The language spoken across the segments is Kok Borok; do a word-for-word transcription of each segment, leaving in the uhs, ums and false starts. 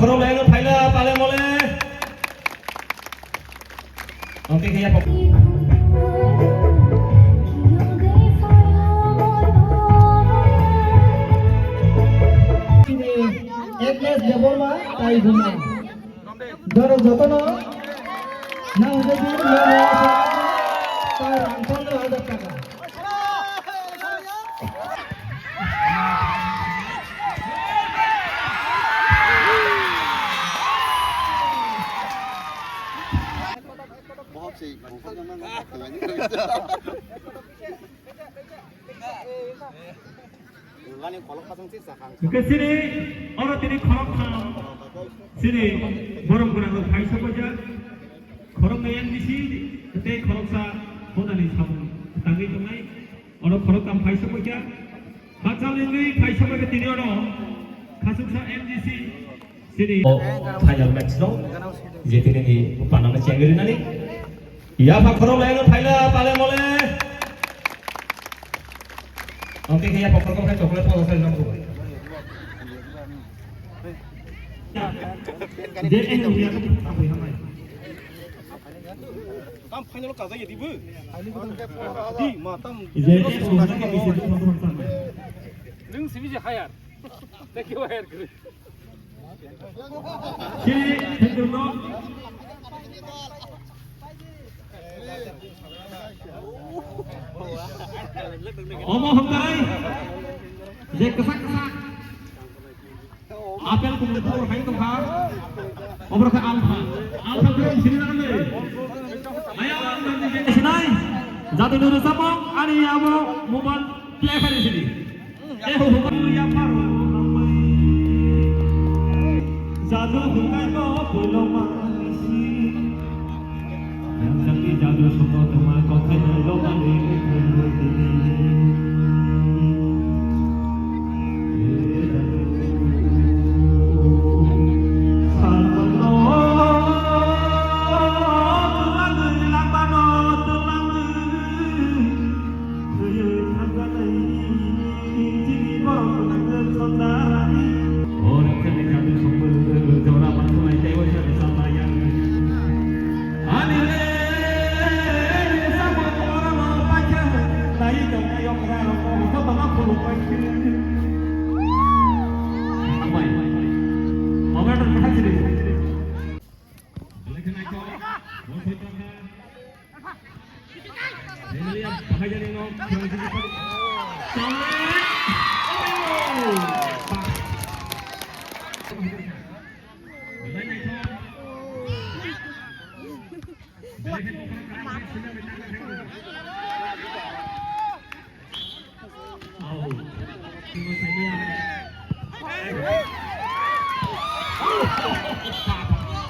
Khorok laino phaila pale mole. Oke khe yapok. Agnes Debbarma tai Buma. Doro jotono nang hwnkhe di nono ta rang pondro hajar taka. Hwnkhe chini oro tini khorok tham chini borok gwnang rok phai sokjak, khorok nai N D C tei khoroksa hodani samung tangwi tongnai. Oro khorok tham phai sokjak, bachal wngwi phai sokjak tini oro khasuksa N D C. Chini o final match no je tini ni panang na chengri nani. Yapha khorok lai no phaila pale mole. Oke khe yapha khorok khai chocolate photo khai nang ko. Je en ya ko. Tam final ka jai di bu. Di ma tam. Je en ya ko. Nung simi je hayar. Thank you, hayar. Chini, thank you, no. Omo hwnkai, je kwchak kwchak apel kumun kumun hai tongkha, obo khe alpha, alpha khe sini nang le. Ayang nang je sinai, jati nuru sapong, ani abo mobile play kari sini. Jadu hwnai bo poilo mansi. Yang jati jadu sono tongma kothai nai lo mani.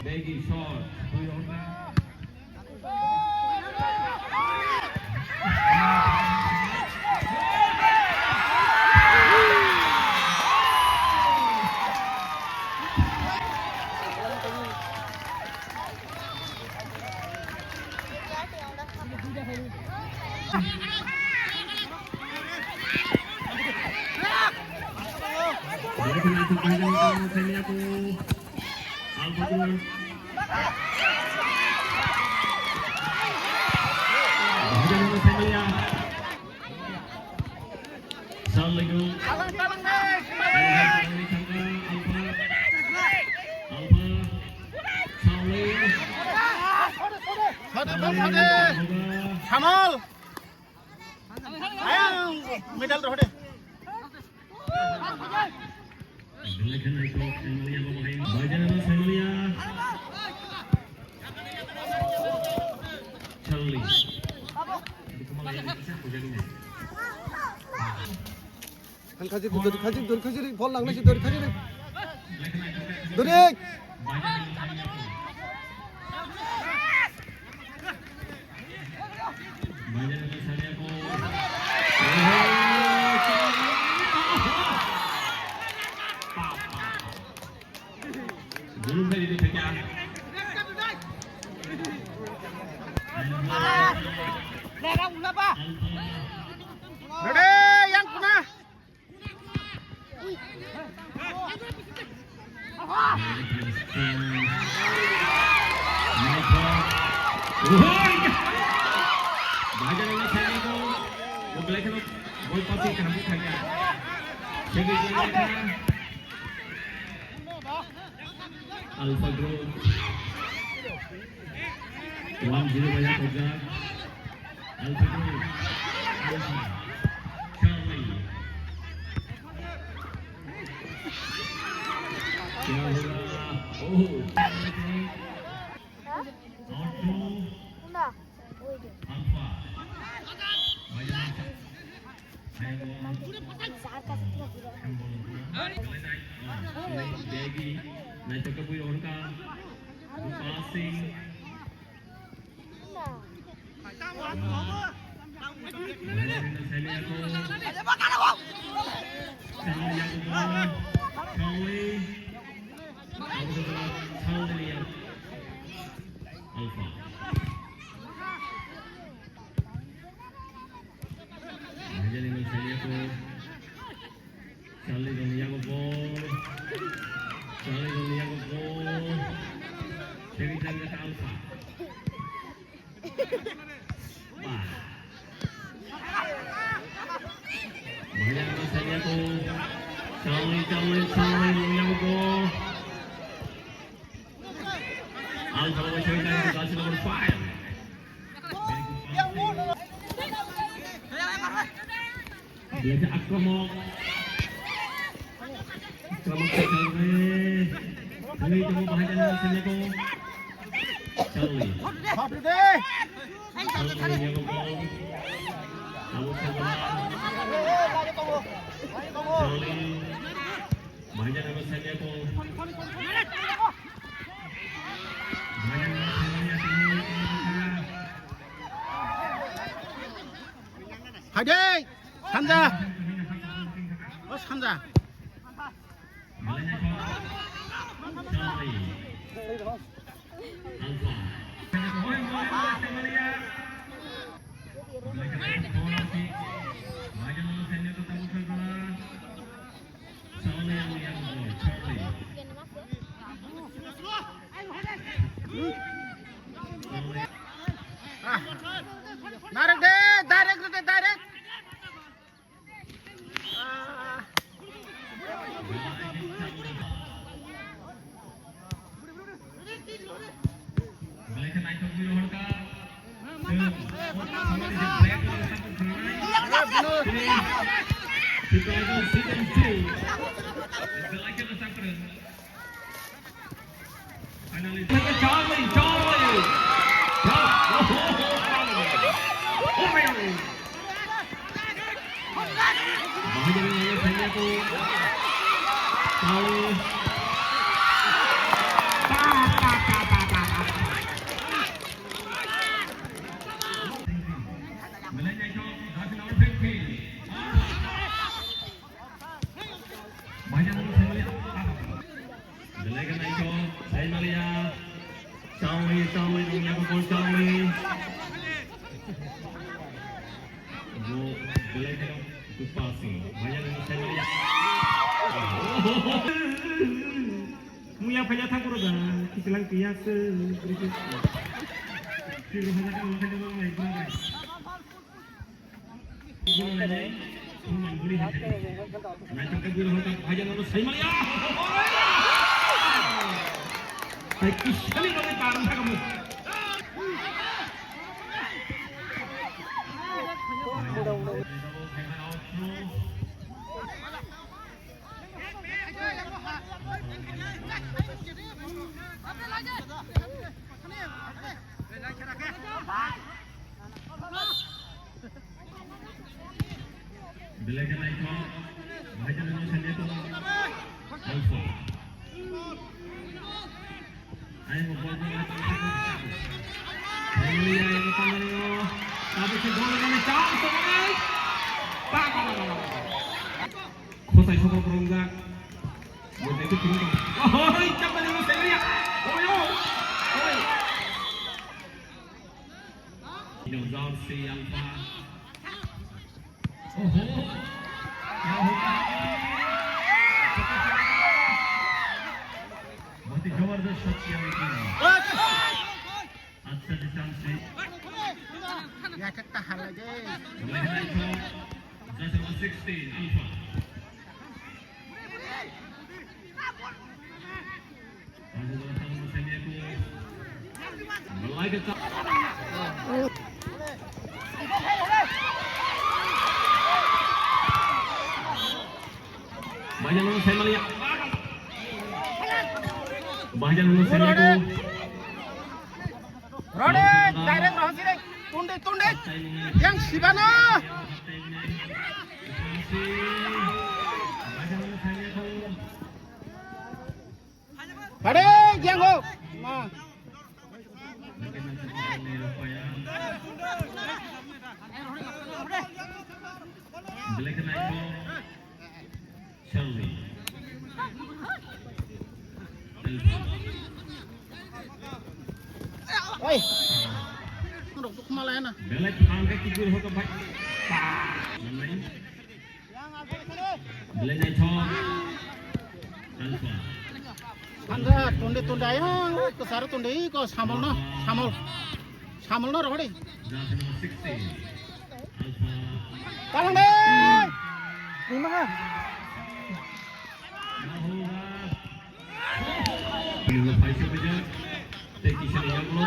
Begi shot. Assalamualaikum. Samal. Ayang, medal rohde. Charlie. Ang khaji, dori khaji, dori khaji, bol nang nasi, dori khaji. Dori. Ready, yang kuna. Naithok. Ohoi! Bahajan no saimano. Bo belai kheno ball passing kaham khaikha. Segwi Alpha Group. One zero bai yakhajak. Alpha Group. Alpha. Charlie. Kya hua? Oh. Out to Alpha. Passing. Alpha. Bahai jani no saliya ko. Charlie jani yago ball. Charlie jani yago ball. Segwi jani ka Alpha. Bah. Bahai jani no saliya ko. Charlie, Charlie, Charlie jani yago ball. Alpha bai segwi jani ka jersey number five. Belai khe akromok. Akromok khe Charlie. Thangwi tongo bahai jani saliya ko. Charlie. Charlie yago ball. Abo khe Charlie. Bahai jani saliya ko. Bahai jani saliya ko. Haide! Sanja! O sanja! Ah. Direct de, direct de, direct. Ah. Finally, Charlie, Charlie. Charlie. Oh, oh, oh, oh. Bahai jani no saliya ko. Charlie. Pa, pa, pa. Belai khe naithok, sai maliya. Charlie, Charlie, nung yago ball Charlie. Bo belai khe good passing. Maya nung sai maliya. Muya phaya thang kuro da, kichilang piya se. Kiro haja ka haja ka nai kuro da. Belai khe naithok, bahai khe naithok, sanya tongo. Alpha. Ayang bo bol bo. Hallelujah, yang tangani o. Tapi si gol ini chance tongo. Ba, ba, ba, ba, ba. Khosai sokol korongjak. Bo tei tu kiri. Oh, hoi, chapani o, Seria. Oi, oi. Oi. Ino John C Alpha. Oho. Ya, oho. Mati jauh. Atta di chance. Belai kheno naithok. Jersey number sixteen, Alpha. Belai khe ta-, Bahai jang no sai maliya. Bahai jang no sai maliya. Rode, direct rohon sini. Tunde, tunde. Yang sibana. Hare, yang ho. Ma. Black and white. Charlie. Oi. Rok tu kemala ya na. Belai phang ke tikur ho to bhai. Manai. Belai naithok. Alpha. Anda tunde tunde ayang kesara tunde ko samol no samol samol no rok de. Jersey number sixteen. Talang de. Lima ha. Pilihan paisa baja. Teki saya yang lo.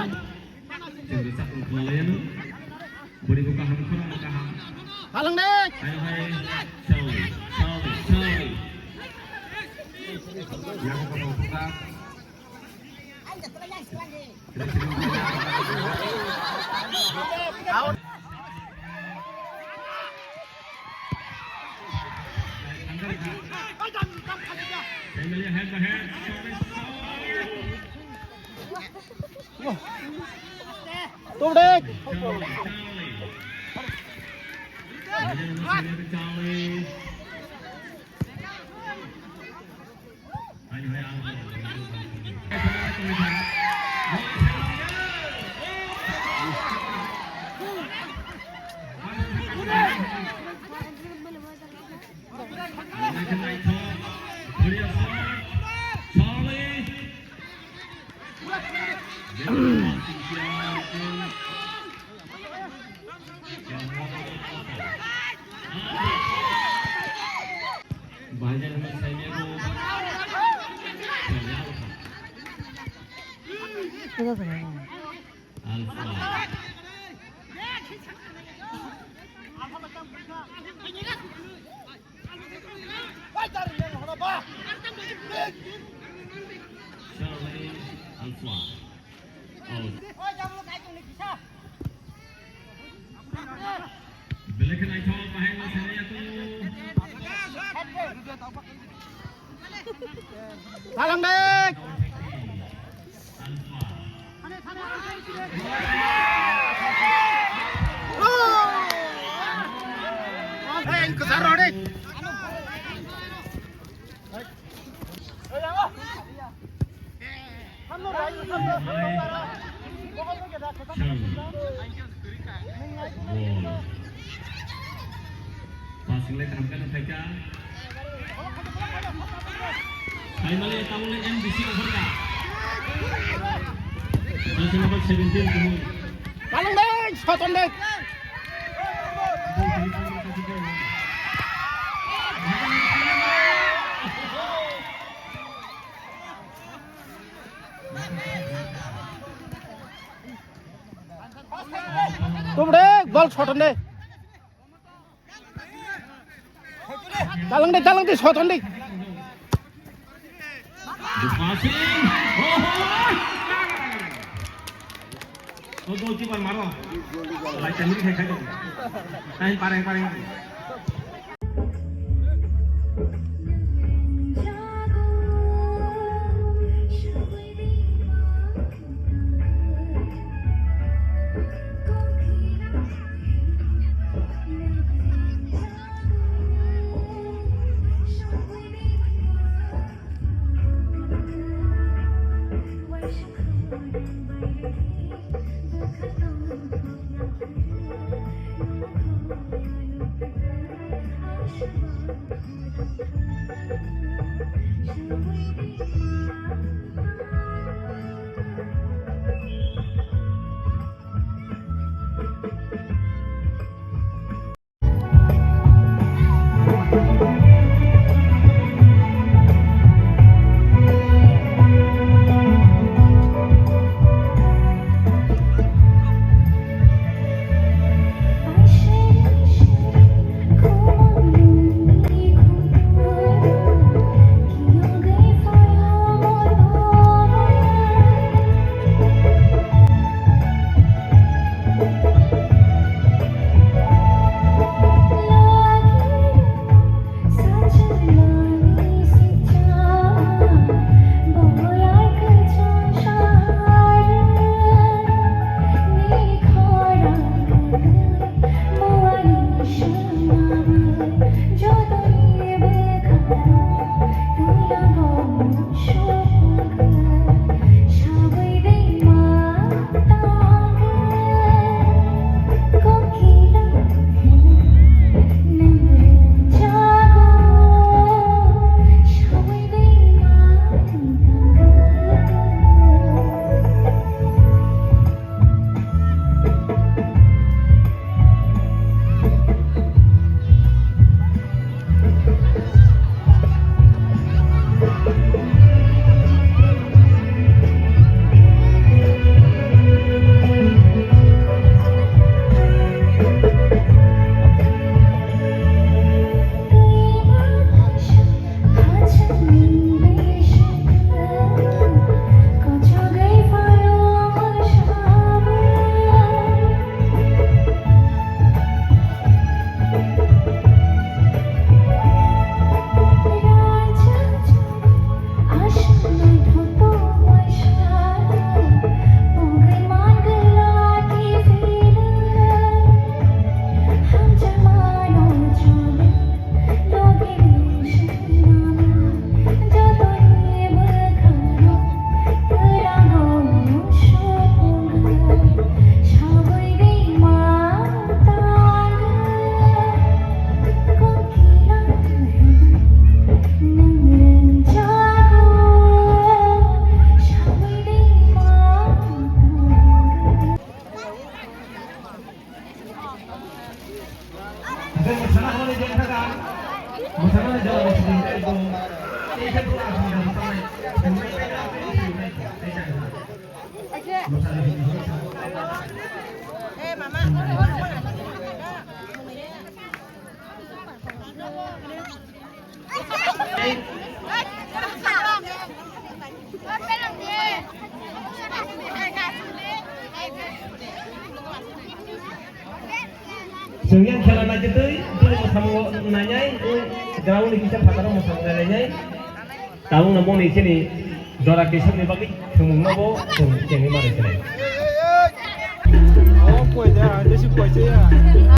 Jeng rwchapmung khwlalaiano. Bwrwibo kaham, khorokbo kaham. Talang de. Hai, hai. Sorry, sorry, sorry. Yago kono buka. Out. Family head to head. Tubrik. Alpha. Charlie Alpha. Out. Belai khe naithok, bahai no sani ya tu. Talang de. Hey, ang kasar rode. Passing le kaham khe no phaikha. Finally, tabuk le M D C offer ka. Jersey number seventeen, Kumui. Talang de, soton de. Tumde, bol soton de. Talang de, talang de, soton de. Passing. Oh, goalkeeper maro. Lai temi khai khai. Tain pareng pareng. Chwng yang khela naitwi twi, twi mwsamung nainai, twi ground ni kisa phataro mwsamung nainai. Tabuk no moni chini jora kesakni bagwi thwngmung no bo chwng chengwi ma rwkhe nai. Oh, koi da, this is koi da.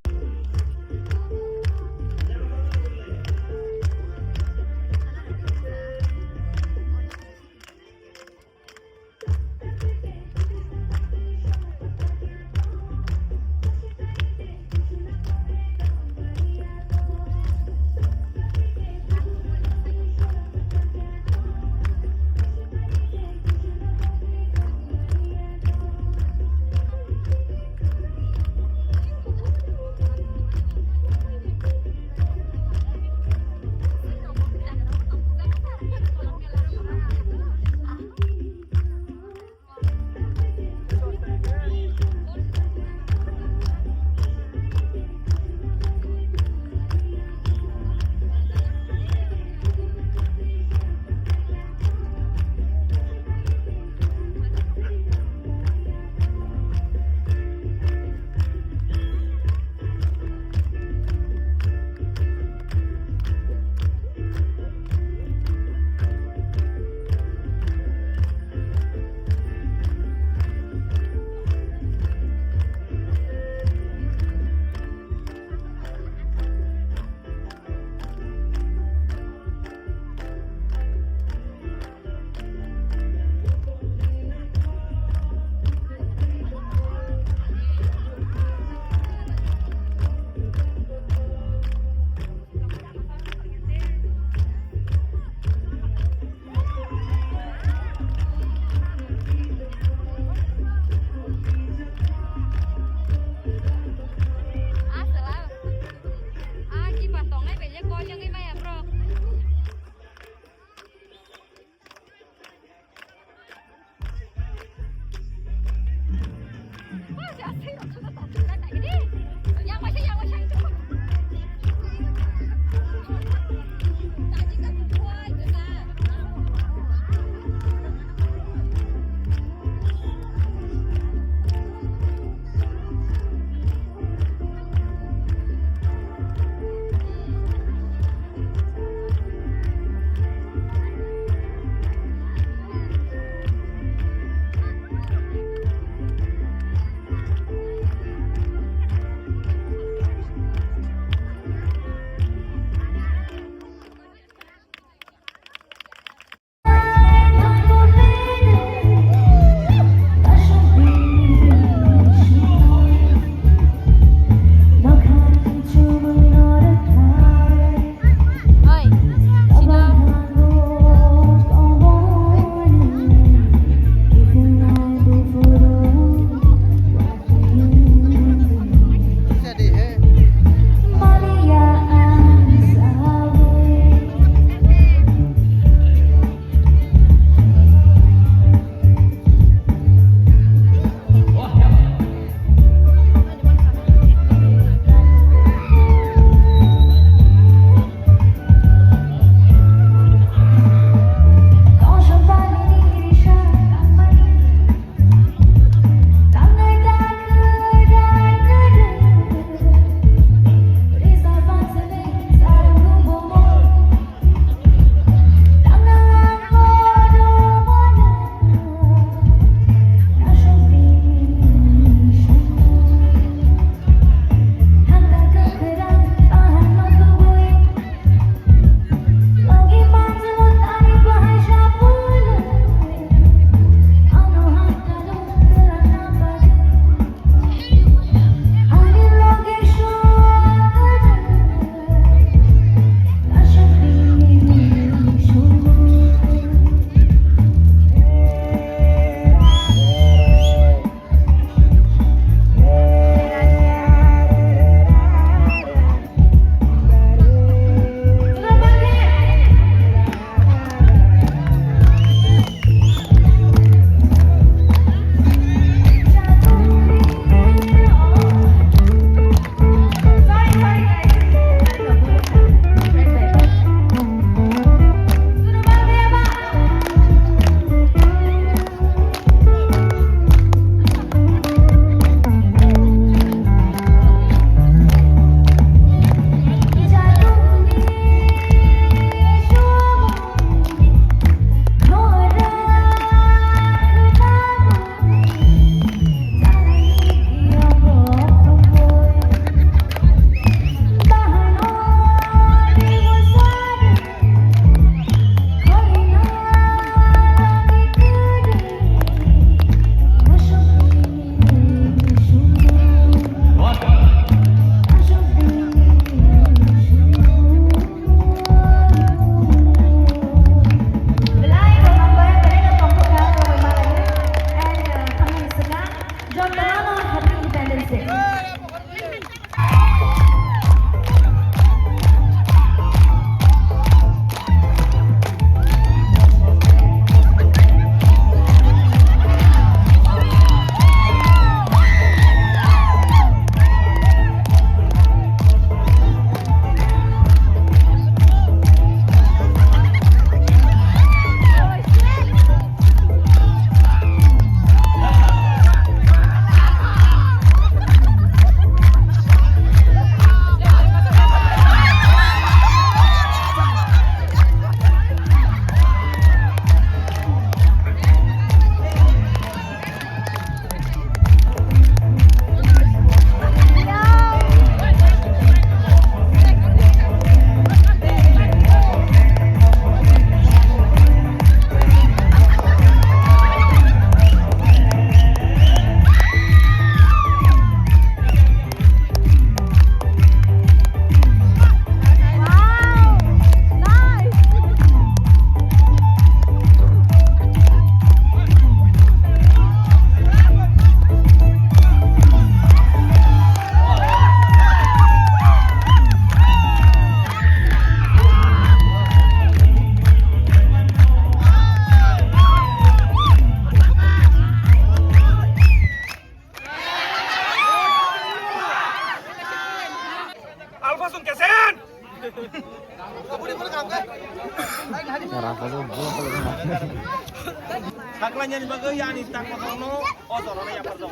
Ani bagwi ani tangma tongno o jorano yapharjak.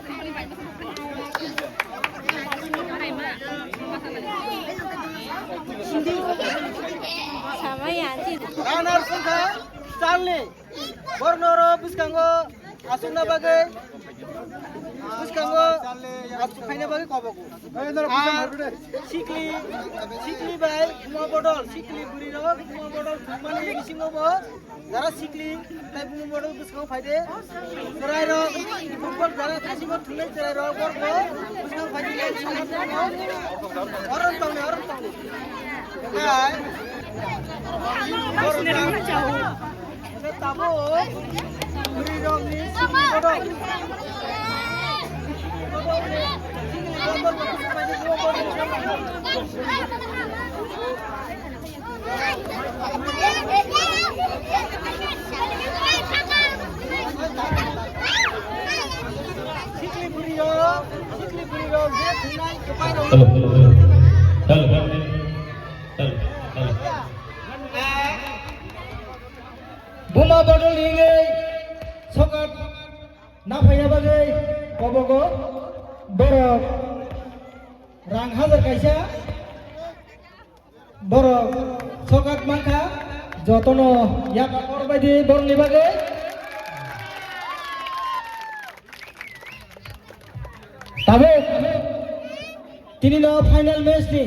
Samaya, Runners wngkha Charlie. Borno oro bwskango aswkna bagwi, bwskango aswk khaina bagwi kobogo. Ar sikli, sikli bai buma bodol, sikli bwrwi rok buma bodol thwngmani bisingo bo jara sikli tai buma bodol bwskango phaide, chwrai rok football jara thasi bo thwngnai chwrai rok borok bo bwskango phaide, oron tongni, oron tongni. Hai. Hello, hello, hello. Hello, hello. Hello, hello. Buma bodol hingwi sokat naphaiya bagwi kobogo borok rang hajar kaisa borok sokat mankha jotono yapha kor baidi borokni bagwi. Tabuk tinino final match ni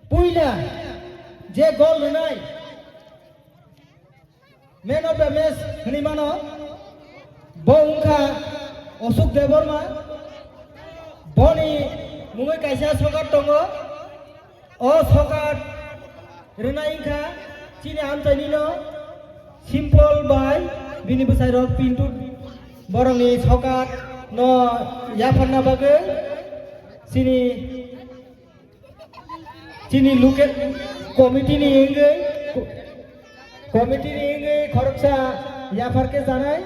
puila je gol rwnai, man of the match hwnwi mano, bo wngkha Ashok Debbarma. Boni mungwi kaisa sokat tongo. O sokat rwnai wngkha chini amchainino Simple bai bini bwsairok Pintu borokni sokat no yapharna bagwi chini Chini local committee ni wngwi, committee ni wngwi khoroksa yaphar khe chanai.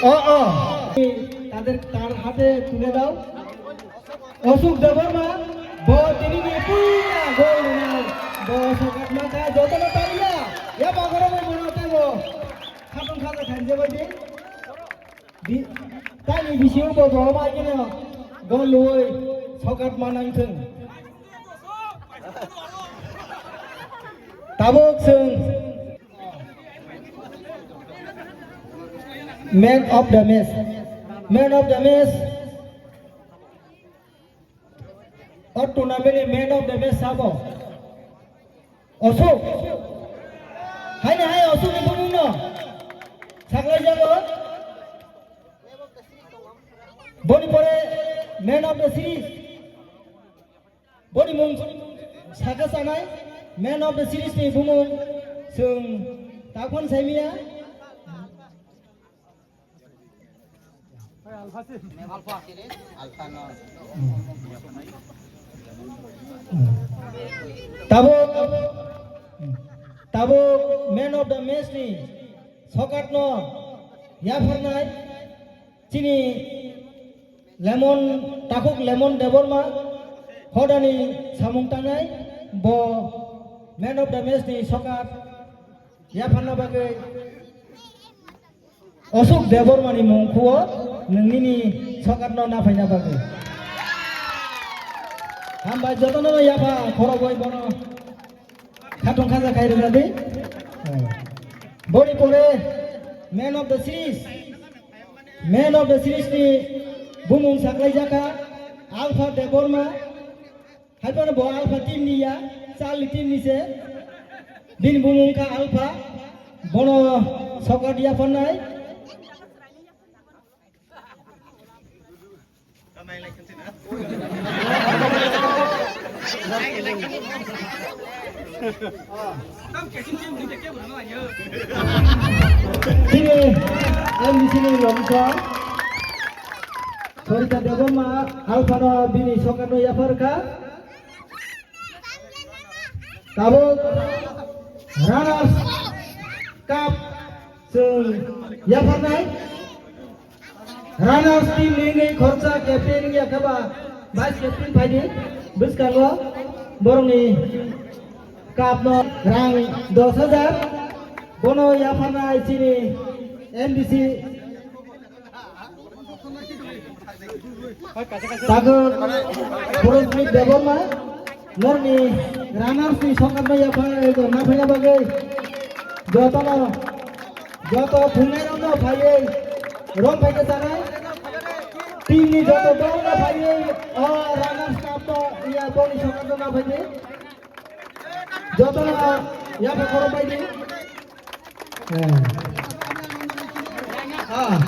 O, o. তাদের তার হাতে তুলে দাও। Ashok Debbarma, bo tini ni puila gol rwnai, bo sokat mankha, jotono talia, ya bagoro bo mano tebo, khatong khaja khainje bai di, di, tani bisingo bo bo mai keno gol lui sokat manang thung. Tabuk sung man of the match, man of the match. O tournament ni man of the match sabo Ashok. Haino hai Ashok ni bumung no saklai jago. Boni pore man of the series. Boni mung saka sanai man of the series ni bumung sung takon saimia. Tabuk, tabuk man of the match ni sokat no yapharnai chini Lemon, Takhuk Lemon Debbarma, hodani samung tangnai bo man of the match ni sokat yapharna bagwi Ashok Debbarma ni mung khuo nwng nini sokat no naphaina bagwi. Hambai jotono yapha khorogwi bono khatung khaja khai rwna di. Boni pore man of the series, man of the series ni bumung saklai jakha Alpha Debbarma. Haiphano bo Alpha team ni ya, Charlie team ni se. Bini bumung kha Alpha. Bono sokat yapharnai. Chini M D C ni longsa Sorita Debbarma Alpha no bini sokat no yaphar kha. Tabuk runners cup chwng yapharnai. Runners team ni wngwi khoroksa captain wngya khe ba vice captain phaidi bwskango. Borokni cup no rang dos hajar. Bono yapharnai chini M D C Tagwk Purusmit Debbarma, norni runners ni songkar no yapharnai, naphaina bagwi jotono, joto thungnai rok no phaiwi rom phaikhe chanai. Team ni joto dol no phaiwi, o runners cup to iya boni songkar no naphaidi. Jotono yapha khoro paidi. Eh. Ah,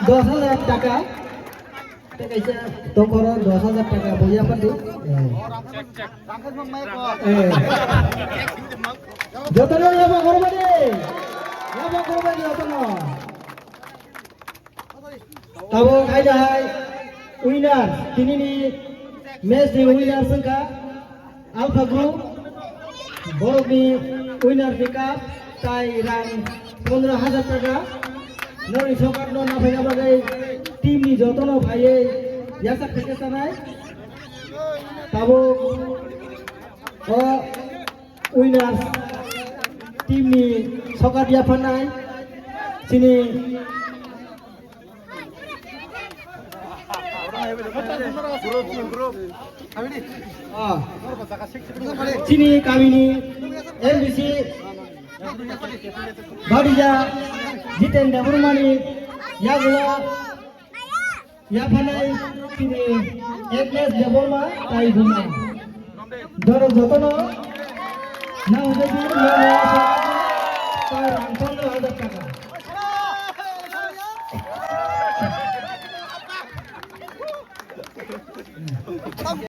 dos hajar taka. Tei kaisa tongkhoro dos hajar taka bo yapha di. Eh. Eh. Jotono yapha khoro paidi. Yapha khoro paidi jotono. Tabuk hai hai winner, tinini match ni winner wngkha Alpha Group, borokni winner ni cup tai rang pondro hajar taka. Norni songkar no naphaina bagwi team ni jotono phaiwi yasak khaikhe chanai. Tabuk o Winners team ni sokar yapharnai chini, ah, chini kamini M D C Badija Jiten Debbarmani yagulo yapharnai chini Agnes Debbarma tai Buma. Borok jotono nang hwnkhe di nono tai rang pondro hajar taka.